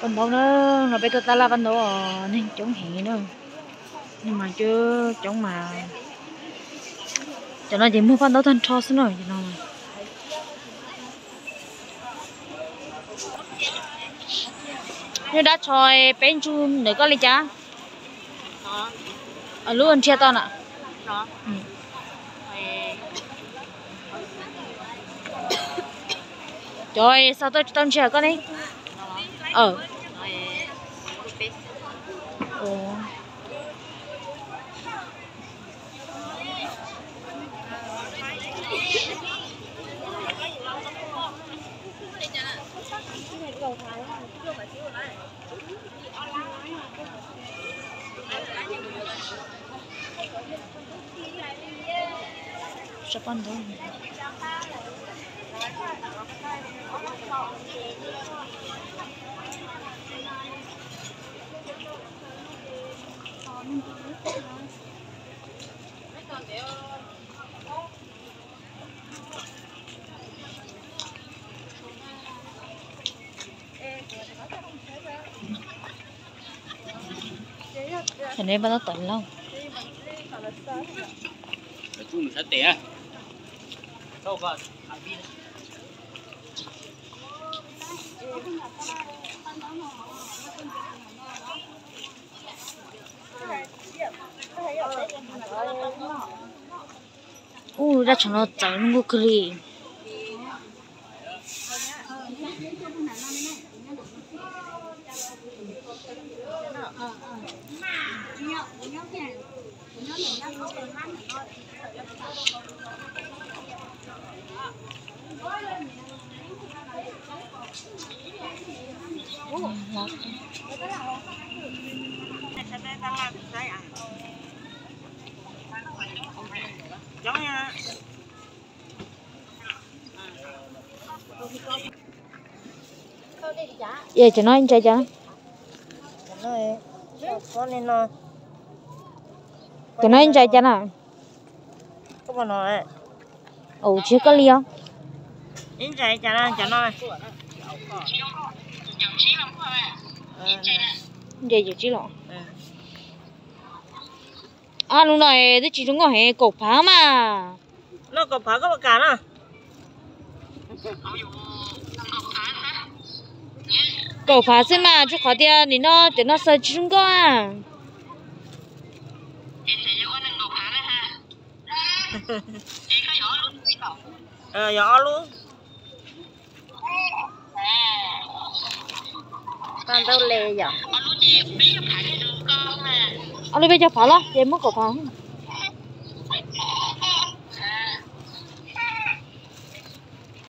Paj ntaub na, no peb tuaj tab laj paj ntaub os, neeg coob heev na. Neeg mas coob mas, cov no ces muag paj ntaub tag nrho xwb na, cov no. Nyob dab tsho peb ntsug ntawm koj li cas? Lub nrhiav tau na. Cov xa tuaj tsis tau nrhiav koj ne. Paj ntaub tawv lauj. Ub, dab tsho no txawv zoo nkauj kawg li. Cov no ntshai cas? Cov no ntshai cas na? Ua tsis yog koj li os. Ntshai yawm tsib los. Ab, lub no twb tsis zoo nkauj heev, kaum phav mas. Noj kaum phav koj puas kam na? Kaum phav xwb mas, rau qhov tias nim no cov no xaws tsis zoo nkauj a. Yog ob lub. Paj ntaub le yom. Ob lub peb caug phav los ces muab kaum phav.